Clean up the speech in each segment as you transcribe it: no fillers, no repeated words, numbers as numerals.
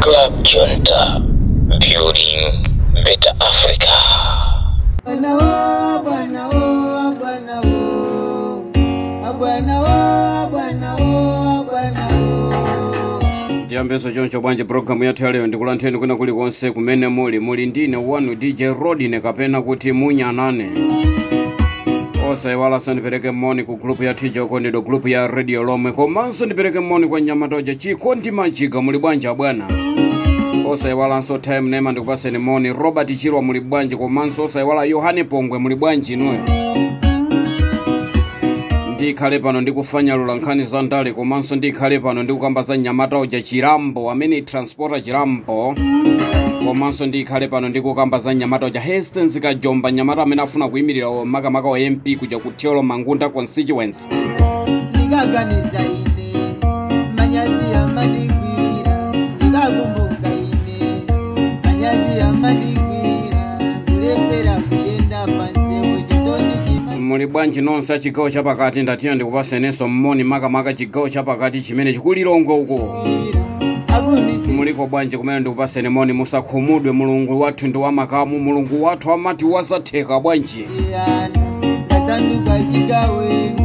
Club Junta, building better Africa. Bwana o, bwana o, bwana o. Bwana o, bwana o, bwana o. Tiyambeso choncho bwanji programu yathu yalero. Ndikulantheni kwina kulikonse kumene muli ndine wanu DJ Rodine kapena kuti Munyanane. Osayiwalanso ndipereke moni ku group ya TJ Okondedwa, group ya radio lomwe, komanso ndipereke moni kwa nyamatoja Chikondi Majiga, muli bwanji abwana? Osayiwalanso Time Nema, ndikupaseni moni. Robert Chirwa, muli bwanji? Komanso osayiwala Yohane Pongwe, muli bwanji inuyo? Ndikhale pano ndikufanyalula nkhani za ndale, komanso ndikhale pano ndikukamba za mnyamata uja Chirambo, amene Transporter Chirambo, komanso ndikhale pano ndikukamba za mnyamata uja Hastings Kajomba, mnyamata amene afuna kuyimirira makamaka wa MP kuja ku Thyolo Mangunda constituency. Ndikaganiza ine, manyazi amandigwira. Ndikakumbuka ine, manyazi amandigwira. Kulepera kuyenda pansewu, chisoni chima. Muli bwanji nonse achigawo chapakati? Ndatiya ndikupasenenso mmoni, makamaka chigawo chapakati chimene chikulilongo uko. Akundisi. Muliko bwanji kumene? Ndikupaseni moni. Musakhumudwe, Mulungu wathu ndi wamakamu. Mulungu wathu amati wazatheka bwanji. Ana ndasanduka chigawenga,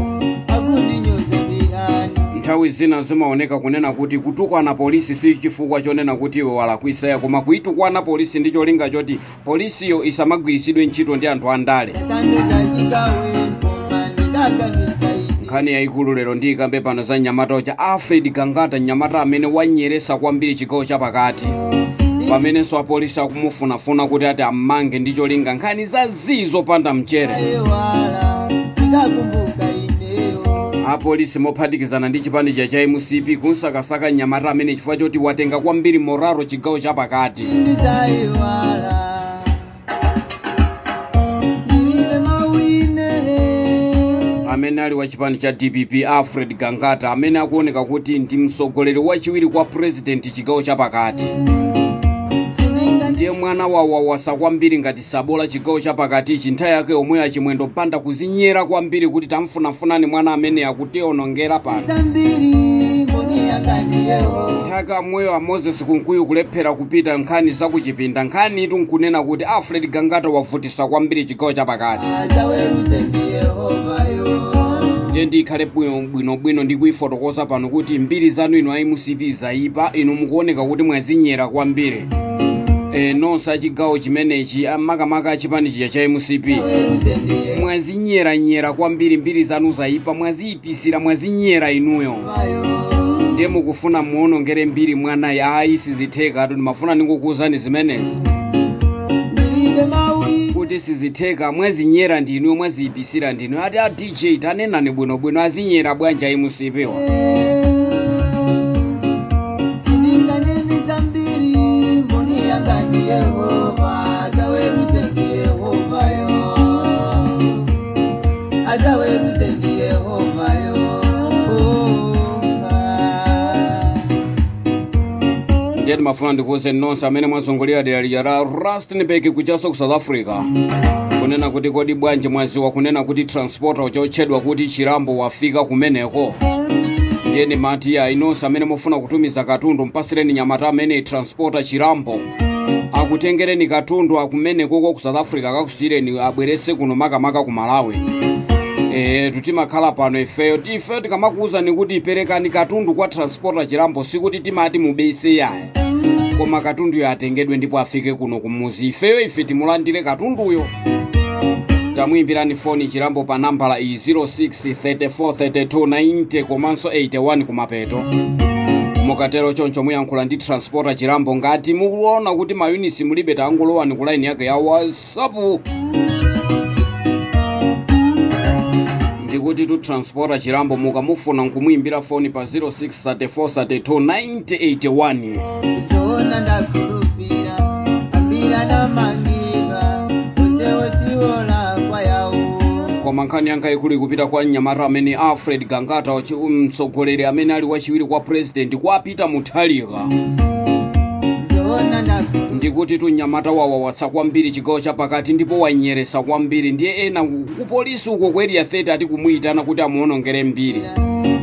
akundinyoza ndi ana. Nthawi zina zimaoneka kunena kuti kutukwana polisi si chifukwa chonena kuti iwe walakwisa, koma kuitukwana polisi ndi cholinga choti polisiyo isamagwiritsidwe ntchito ndi anthu andale. Ndasanduka chigawenga, koma ndikaganiza ine. Nkhani yayikulu lero ndiyikambe pano za mnyamata uja Alfred Gangata, mnyamata amene wanyeresa kwambiri chigawo chapakati, pamenenso apolisi akumufunafuna kuti ati ammange ndi cholinga nkhani za zii zopanda mchere. Wala ndikakumbuka ineyo. Apolisi mophatikizana ndi chipani cha MCP kunsakasaka mnyamata amene chifukwa choti watenga kwambiri moraro chigawo chapakati. Sindizayiwala, ndilibe mawine. Amene ali wa chipani cha DPP, Alfred Gangata, amene akuoneka kuti ndi mtsogoleri wachiwiri kwa president chigawo chapakati. Sininga. Ndiye mwana wawawasa kwambiri ngati sabola chigawo chapakatichi. Nthawi yake yomwe achimwendo panda kuzinyera kwambiri kuti tamfunafunani mwana amene akutionongera pano. Zambiri mboni yanga ndiyewo. Nthawi amweyo a Moses Kunkuyu kulephera kupita nkhani zakuchipinda. Nkhani itu nkunena kuti Alfred Gangata wavutisa kwambiri chigawo chapakati. Azaweruze ndi Yehovayo. Ndiye ndikhale bwinobwino ndikuifotokoza pano kuti mbiri zanu inu a MCP zaipa. Inu mukuoneka kuti mwazinyera kwambiri, nonse achigawo chimenechi, makamaka achipani chija cha MCP. Aweruze ndi Mwazinyeranyera kwambiri, mbiri zanu zaipa, mwaziyipisira, mwazinyera inuyo. Yehovayo. Ndiye mukufuna muonongere mbiri mwanayi? Ayi, sizitheka atu. Ndimafuna ndikukuwuzani zimenezi Ndilibe mawine. kuti sizitheka. Mwazinyera ndinuyo, mwaziyipisira ndinuyo. Ati a DJ, tanenani bwinobwino, azinyera bwanji a MCP wa? Sindinganene zambiri, mboni yanga ndi Yehova. Azaweruze ndi Yehovayo, azaweruze ndi Yehovayo. Oh, ah. Ndiye ndimafuna ndikuwuzeni nonse amene mwazungulira dera lija la Rustenburg kuchaso ku South Africa kunena kuti kodi bwanji mwaziwa kunena kuti transporter uchotchedwa kuti Chirambo wafika kumeneko? Ndiye ndimati ayi, nonse amene mufuna kutumiza katundu, mpasireni nyamata amene Transporter Chirambo akutengereni katundu akumenekoko ku South Africa, akakusiyireni, abwerese kuno makamaka ku Malawi. Tutimakhala pano ifeyo tikamakuwuzani kuti iperekani katundu kwa Transporter Chirambo, sikuti timati mubese yaya, koma katunduyo atengedwe ndipo afike kuno kumuzi, ifeyo ife timulandire katunduyo. Tamuyimbirani foni Chirambo pa nambala iyi, 06 34 32 90 komanso 81 kumapeto. Mukatero choncho muyankhula ndi Transporter Chirambo. Ngati mukuona kuti ma units mulibe, tangolowani ku line yake ya WhatsApp. Ndikuti tu Transporter Chirambo mukamufuna nkumuyimbira foni pa 06 34 32 90 81. Zona ndakulupira ambira namangidwa onsewo kwa yawo. Koma nkhani yanga ikulu ikupita kwa mnyamata amene Alfred Gangata, mtsogoleri amene ali wachiwiri kwa president kwa Peter Mutharika. Zona ndakulupira. Ndikuti tu mnyamata wawawasa kwambiri chigawo chapakati ndipo wanyeresa kwambiri. Ndiye ena kupolisi uko ku Area 30 ati kumuyitana kuti amuonongere mbiri.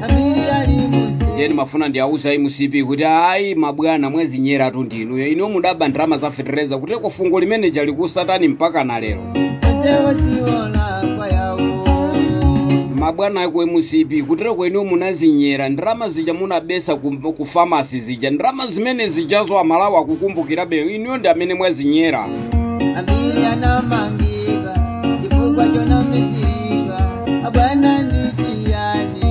Ambiri ali musi. Ndiye ndimafuna ndiauza MCP kuti ayi mabwana, mwazinyeratu ndinuyo. Inu mudaba ndalama za fetereza, kuteko fungo limeneja likusatani mpaka na lero. Onsewo siwolakwa yawo. Mabwana aku MCP, kutereko inu munazinyera ndalama zija munabesa ku famasi zija. Ndalama zimene zijazo Amalawi akukumbukirabe. Inuyo ndi amene mwazinyera. Ambiri anamangidwa chifukwa chonamiziridwa. Abwana, ndichiyani?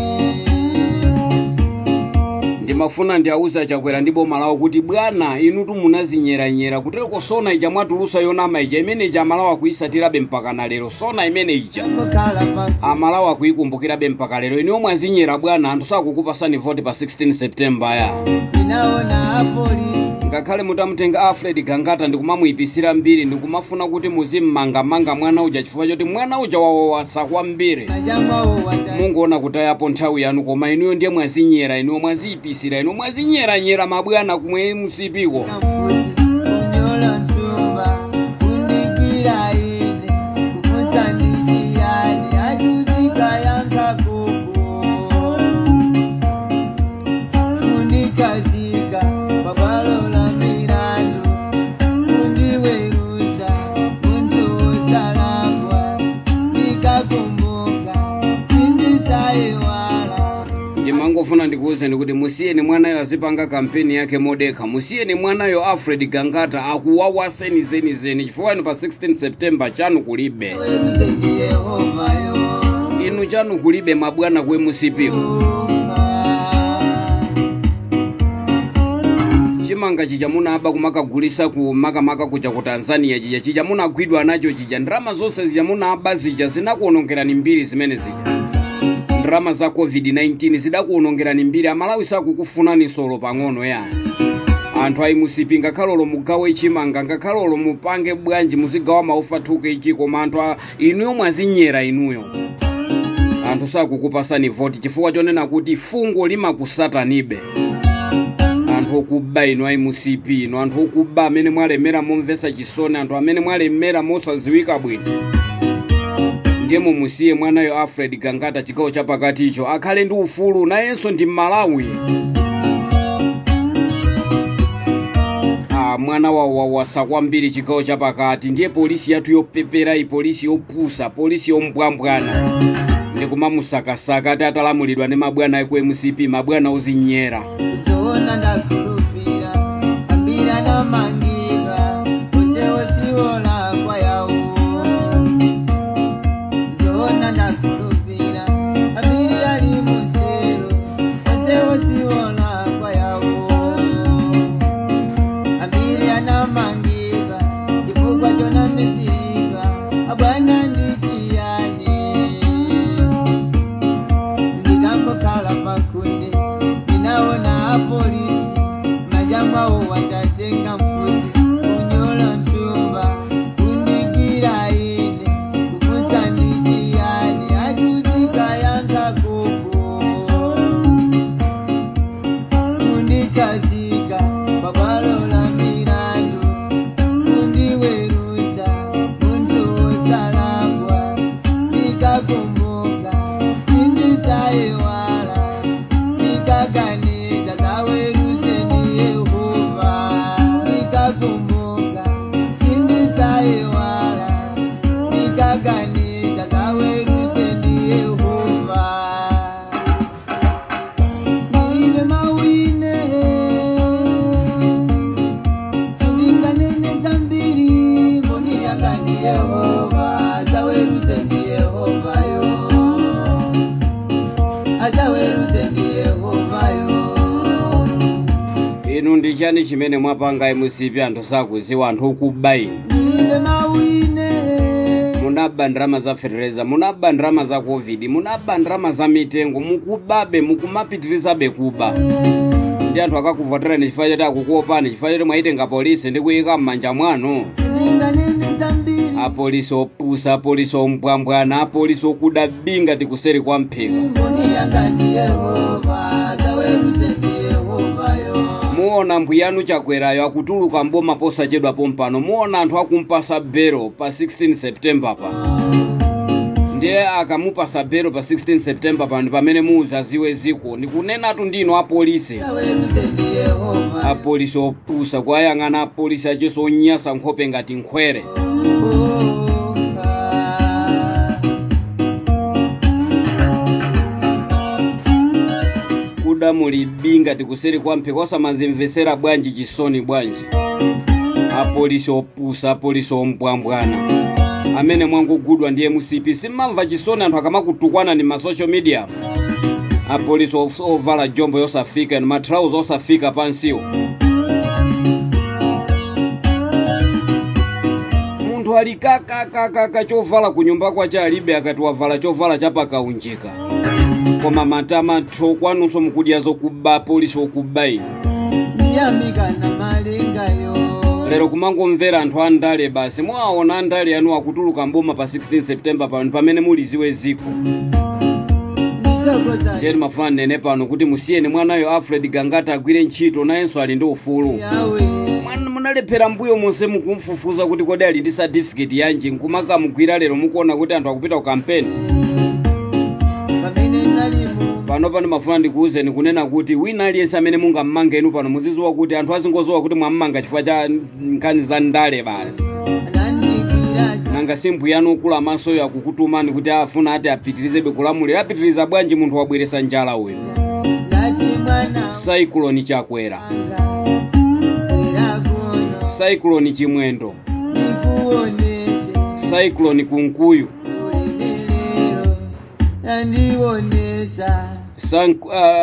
Ndimafuna ndiauza Chakwera ndi boma lawo kuti bwana, inutu munazinyeranyera. Kutereko SONA ija mwatulusa yonama ija, imene ija Amalawi akuisatirabe mpaka na lero. SONA imene ija Angokhala pa Amalawi akuikumbukirabe mpaka lero. Inuyo mwazinyera bwana, anthu sakukupasani voti pa 16 September ya. Ndinaona apolisi. Ngakhale mutamutenga Alfred Gangata ndikumamuyipisira mbiri, ndikumafuna kuti muzimmangamanga mwana uja chifukwa choti mwana uja wawawasa kwambiri, Majambawo watatu. Mungoona kutayapo nthawi yanu. Koma inuyo ndiye mwazinyera, inuyo mwaziyipisira, inuyo mwazinyeranyera mabwana kumwe MCP-ko. Mfuti kunyola ntumba kundigwira ine kufunsa ndichiyani aduzika yankha kuku kundikazika pabwalo la milandu kundiweruza munthu wosalakwa. Ndikakumbuka sindizayiwala. Ndimangofuna ndikuwuzeni kuti musiyeni mwanayo azipanga kampeni yake modekha. Musiyeni mwanayo Alfred Gangata akuwawaseni zenizeni, chifukwa inu pa 16 September chanu kulibe. Weruze ndi Yehovayo. Inu chanu kulibe mabwana ku MCP-ko. Chimanga chija munaba kumakagulisa ku makamaka kuja ku Tanzania chija, chija munagwidwa nacho chija, ndalama zonse zija munaba zija zinakuonongerani mbiri zimene zija. Ndalama za COVID-19 zidakuonongerani mbiri. Amalawi sakukufunani solo pang'ono ya. Anthu a MCP, ngakhalolo mugawe chimanga, ngakhalolo mupange bwanji, muzigawa maufa 2 kg, koma anthu inuyo mwazinyera inuyo. Anthu sakukupasani voti chifukwa chonena kuti fungo limakusatanibe. Anthu okuba inu a MCP, inu anthu okuba amene mwalemera momvesa chisoni, anthu amene mwalemera mosadziwika bwino. Ndiye mumusiye mwanayo Alfred Gangata chigawo chapakaticho akhale ndi ufulu, nayenso ndi Mmalawi. Ah, mwana wawawasa kwambiri chigawo chapakati. Ndiye polisi yathu yopepera iyi, polisi yopusa, polisi yombwambwana, ndikumamusakasaka ati atalamulidwa ndi mabwana aku MCP, mabwana ozinyera. Zoona ndakulupira ambiri anamangidwa onsewo siwolakwa yawo. Zoona ndakulupira ambiri ali musero onsewo siwolakwa yawo. Ambiri anamangidwa chifukwa chonamiziridwa. Abwana, ndichiyani? Nditangokhala pakhunde ndinaona apolisi majamwawo watatenga mfuti kunyola ntumba kundigwira ine kufunsa ndichiyani aduzika yankha kuku kundikazika pabwalo la milandu kundiweruza munthu wosalakwa. Ndikakumbuka sindizayiwala. Ndikaganiza zaweruze ndi Yehova. Ndikakumbuka sindizayiwala. Ndikaganiza zaweruze ndi Yehova. Ndilibe mawine sindinganene zambiri. Mboni yanga ndi Yehova, azaweruze ndi Yehovayo, azaweruze ndi Yehovayo. Inu ndi chani chimene mwapanga MCP anthu sakuziwa? Anthu okuba inu. Ndilibe mawine. Munaba ndalama za fertilizer, munaba ndalama za COVID, munaba ndalama za mitengo, mukubabe, mukumapitirizabe kuba. Ndi anthu akakuvoterani chifukwa choti akukuopani, chifukwa choti mwayitenga polisi ndi kuyika m'manja mwanu? Sindinganene zambiri. Apolisi opusa, apolisi ombwambwana, apolisi okuda binga tikuseri kwa mphika. Mboni yanga ndi Yehova, azaweruze ndi Yehovayo. Muona mbwiyanu Chakwerayo akutuluka mboma posachedwa pompano. Muona anthu akumpasa belo pa 16 September pa. Ndiye akamupasa belo pa 16 September pano pamene muzaziwe ziko. Ndikunenatu ndino apolisi. Aweruze ndi Yehova. Apolisi opusa, kwayang'ana apolisi acheso onyasa nkhope ngati nkhwere. Oh, ah. Kuda muli binga tikuseri kwa mpheko, osamazimvesera bwanji chisoni bwanji. Apolisi opusa, apolisi ombwambwana amene mwangogudwa ndi MCP, simmamva chisoni anthu akamakutukwana ni ma social media. Apolisi ovala jombo yosafika ni matrauza osafika pansiwo. Munthu ali kakakakaka chovala kunyumba kwace alibe, akati wavala chovala chapakaunjika. Koma matama tho kwanunso mukudya zokuba, apolisi okuba inu. Ndiyamika na malingayo. Lero kumangomvera anthu andale basi. Mwaona andale anu akutuluka mboma pa 16 September pano pamene muliziwe ziko. Ndithokoza Ndiye mafuna nene pano kuti musiyeni mwanayo Alfred Gangata agwire ntchito, nayenso ali ndi ufulu. Yawe. Mwana munalephera mbuyo monse mukumfufuza kuti kodi ali ndi certificate yanji, nkumakamugwira lero mukuona kuti anthu akupita ku kampeni. Pamene nalimu. Pano pano mafuna ndikuwuzeni kunena kuti wina aliyense amene mungammange inu pano muziziwa kuti anthu azingozowa kuti mwammanga chifukwa cha nkhani za ndale basi. Anandigwira. Nanga simphu yanu ukula masoyo akukutumani kuti afuna ati apitirizebe kulamulira. Apitiriza bwanji munthu wabweresa njala uyu? Ndati mwana Cyclone Chakwera, wanga, bwera kuno. Cyclone Chimwendo, Ndikuonese. Cyclone Kunkuyu, Ulemelero nandionesa.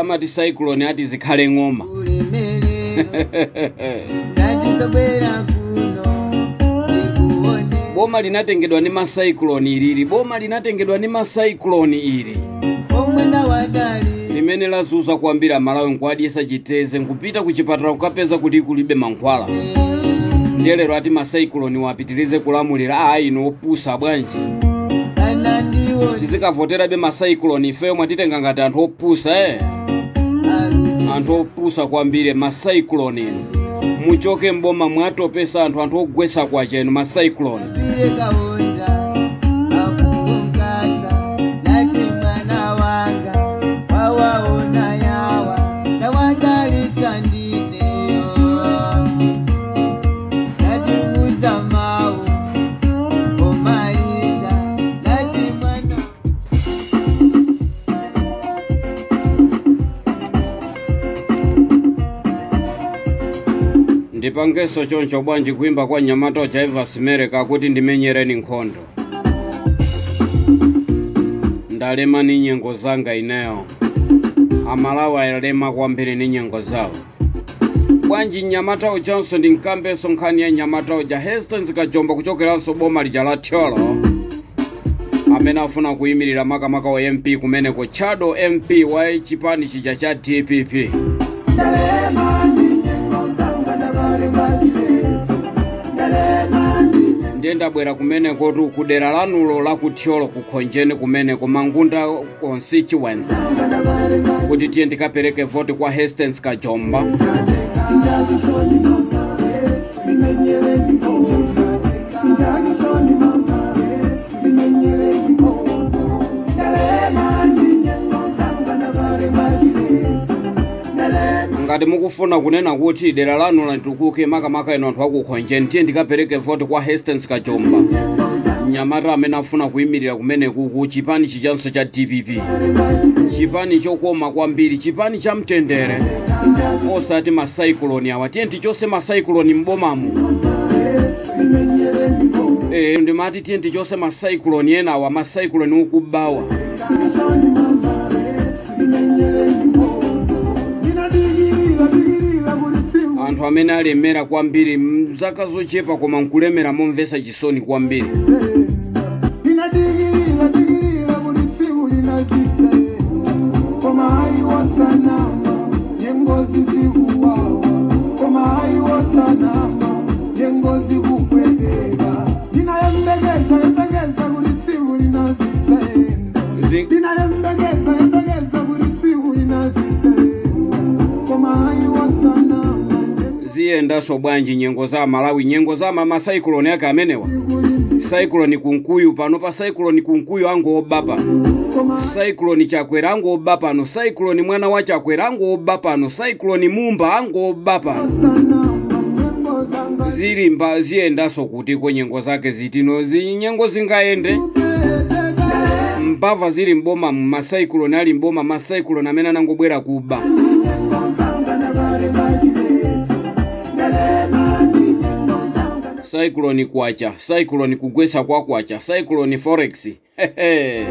Amati cyclone ati zikhale ng'oma. Ulemelero ndatisobwera kuno ndikuone. Boma linatengedwa ndi macyclone ilili, boma linatengedwa ndi macyclone ili Omwe nawadali. limene lazuza kwambiri Amalawi, nkuadiyesa chiteze, nkupita kuchipatala kukapeza kuti kulibe mankhwala. Ndiye lero ati macyclone wapitirize kulamulira. Ayi inu opusa bwanji, Anandione. tizikavoterabe macyclone ifeyo? Mwatitenga ngati anthu opusa Alusi. Anthu opusa kwambiri macyclone inu, muchoke mboma, mwatopesa anthu, anthu ogwesa kwachenu macyclone. Apire kaonda akunkasa, nati mwana wanga wawaona yawa nawadalisa ndineyo, natiuza mau omaliza, nati mwana. Ndipangenso choncho bwanji kuimba kwa nyamata Jaiva Simereka kuti ndimenyereni nkhondo. Ndalema ni nyengo zanga ineyo. Amalawi alema kwambiri ni nyengo zawo. Bwanji nyamata ujanso ndinkambenso nkhani ya nyamata uja Hastings Kajomba kuchokeranso boma lija la Thyolo, amene afuna kuyimirira makamaka wa MP kumeneko, Chado MP wa chipani chija cha DPP. Ndiye ndabwera kumeneko tu kudera lanulo la kuthyolo kukhonjeni kumeneko Mangunda constituency kuti tiye ndikapereke voti kwa Hastings Kajomba. Ngati mukufuna kunena kuti dera lanu litukuke makamaka ino anthu akukhonjeni, tiye ndikapereke voti kwa Hastings Kajomba, mnyamata amene afuna kuyimirira kumeneku ku chipani chichanso cha DPP, chipani chokoma kwambiri, chipani cha mtendere, osati macyclone awa. Tiye tichose macyclone m'bomamu. Ndimati tiye tichose macyclone ena awa, macyclone ukubawa. Anthu amene alemera kwambiri mzaka zochepa koma nkulemera momvesa chisoni kwambiri. Ndinadigirira digirira buli tsiku linazita, koma ayiwosanama yengozi zikuwawa, koma ayiwosanama yengozi kukweteka. Ndinayembekeza yembekeza kuli tsiku linazita, ndinayembekeza yembekeza kuli tsiku linazita, koma ayiwosanama. Ziyendaso bwanji nyengo za Malawi, nyengo za macyclone ake amenewa? Cyclone Kunkuyu pano pa Cyclone Kunkuyu angoba pano, Cyclone Chakwera angoba pano, Cyclone mwana wa Chakwera angoba pano, Cyclone Mumba angoba pano. Zilimba ziyendaso kutiko nyengo zake zitino zinyengo zingayende mbava zili mboma macyclone ali mboma macyclone amene anangobwera kuba. Cyclone kwacha, cyclone kugwesa kwa kwacha, cyclone forex. Hehe.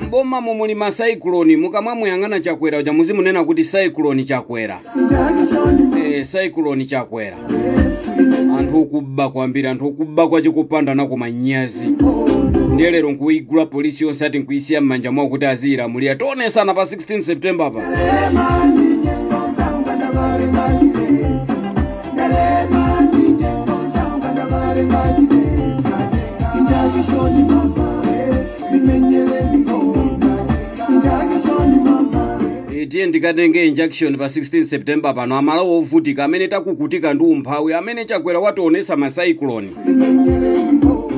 Mboma mumuli ma cyclone mukamwamuyang'ana Chakwera uja muzimunena kuti cyclone Chakwera. Cyclone Chakwera. Anthu okuba kwambiri, anthu okuba kwachikupanda nako manyazi. Ndiye lero nkuigula polisi yonse ati nkuisiya m'manja mwawo kuti aziyilamulira. Tionesana pa 16 September pa. Tiye ndikatenge injection pa 16 September pano. Amalawi ovutika amene takukutika ndi umphawi amene Chakwera wationesa ma cyclone.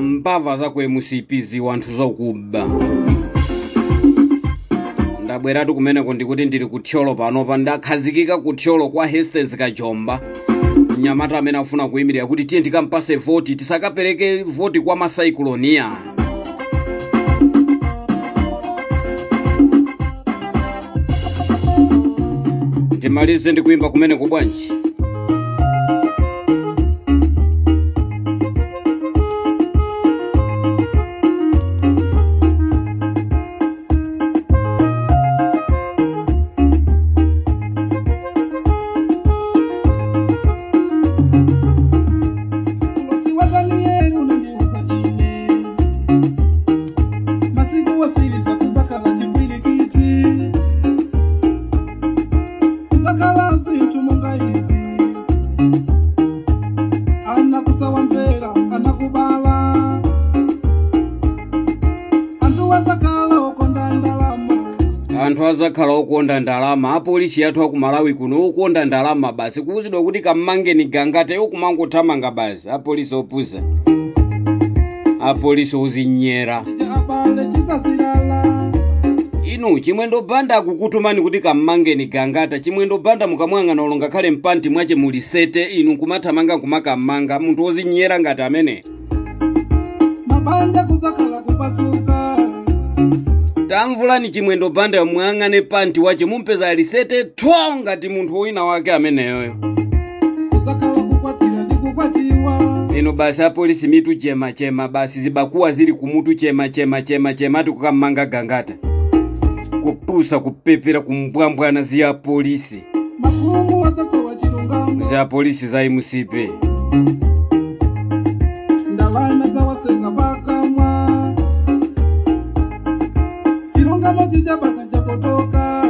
Mbava za ku MCP ziwanthu zokuba. Ndabweratu kumeneko ndikuti ndili kuthyolo panopa, ndakhazikika kuthyolo kwa Hastings Kajomba, mnyamata amene afuna kuyimirira kuti tiye ndikampase voti, tisakapereke voti kwa macyclonia. Timalize ndi kuimba kumeneko bwanji. Ulosi wa Danieli unandiuza ine masiku wasiriza kuzakala chipwirikiti kuzakala zinthu monga izi ana kusawamvera ana kubala anthu wazakala okonda ndalama. Anthu azakhala okonda ndalama. Apolisi athu aku Malawi kuno okonda ndalama basi, kuwuzidwa kuti kammangeni Gangata iwo kumangothamanga basi. Apolisi opusa, apolisi ozinyera. Ija abale chisazilala. Inu Chimwendo Banda akukutumani kuti kammangeni Gangata. Chimwendo Banda mukamwang'ana ulo ngakhale mpanti mwache muli sete, inu nkumathamanga nkumakammanga munthu ozinyera ngati amene. Mabanja kuzakhala kupasuka. Tamvulani Chimwendo Banda mwang'ane panti wache mumpeza alisete thwa ngati munthu wina wake ameneyoyo. Kuzakhala kukwatira ndi kukwatiwa. Ino basi apolisi mitu chema chema basi zibakuwa zili kumutu chema chema chema chema tikukammanga Gangata. Kupusa kupepera kumbwambwana ziya polisi. Mafumu wazasowa chilungamo. Ziya polisi za MCP. Ndalama zawasenga pakamwa. Chilungamo chija basi chapotoka.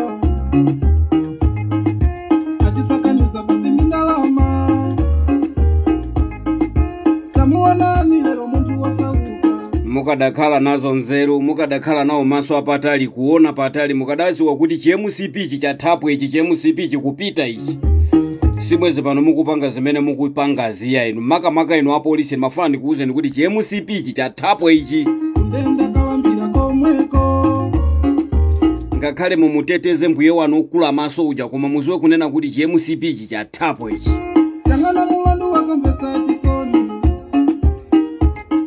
Achisakaniza basi ndi ndalama. Tamuonani lero munthu wasauka. Mukadakhala nazo nzeru, mukadakhala nawo maso apatali kuona patali, mukadaziwa kuti chi MCP ichi chathapo ichi chi MCP chikupita ichi. Sibwezi pano mukupanga zimene mukupanga ziya inu makamaka inu apolisi mafuna ndikuwuzeni kuti chi MCP ichi chathapo ichi. Ndenda kalambira komweko. Ngakhale mumuteteze mbuye wanu okula maso uja, koma muziwe kunena kuti chi MCP ichi chathapo ichi. Yang'ana mulandu wakamvesa chisoni.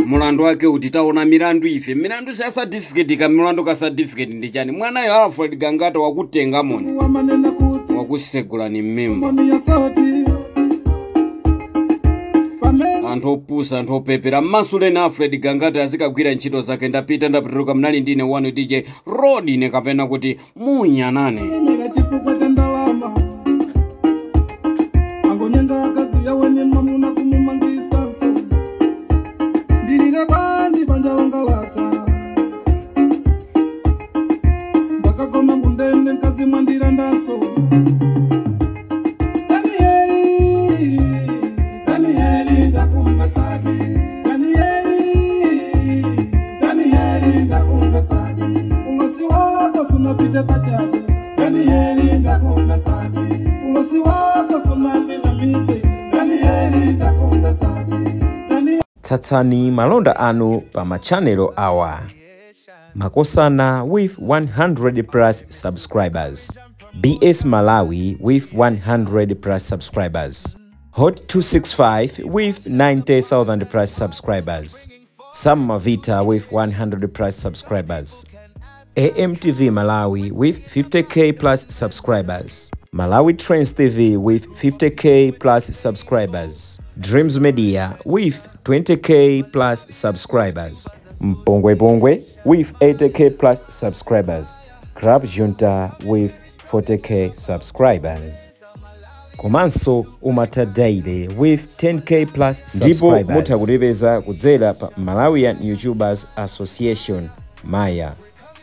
Mulandu wake uti taona milandu ife milandu sa certificate ka milandu ka certificate ndi chani. Mwanayo Alfred Gangata wakutenga moni Wamanena kuti wakusegulani mmimba. mboni ya soti. Pamene Anthu opusa, anthu opepera. Mmasuleni Alfred Gangata azikagwira ntchito zake. Ndapita ndapituluka. Mnali ndine wanu DJ Rodine kapena kuti Munyanane. Lemera chifukwa cha ndalama. Angonyenga akazi yawe ni mamuna kumumangisanso. Ndilire bandi banja langa lata. Ndakagoma mundende mkazi mwandirandaso. Danieli, Danieli ndakumva sadi. Danieli, Danieli ndakumva sadi. Ulosi wako sunapite pachabe. Danieli ndakumva sadi. Ulosi wako sunandinamize. Tsatsani malonda anu pa machanelo awa: Makosana with 100 plus subscribers, BS Malawi with 100 plus subscribers, Hot 265 with 90,000 plus subscribers, Sam Mavita with 100 plus subscribers, AMTV Malawi with 50K plus subscribers, Malawi Trends TV with 50K plus subscribers, Dreams Media with 20K plus subscribers, Mpongwe Pongwe with 80K plus subscribers, Club Junta with 40K subscribers, komanso Umata Daily with 10K plus Ndipo subscribers. mutha kutipeza kudzera pa Malawian YouTubers Association, MAYA.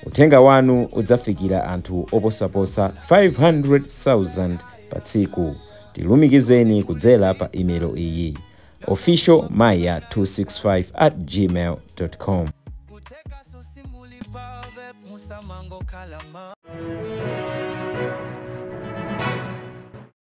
Uthenga wanu udzafikira anthu oposaposa 500,000 pa tsiku. Tilumikizeni kudzera pa imelo iyi: officialmaya265@gmail.com. Kuteka sosimuli pave musamango kalama.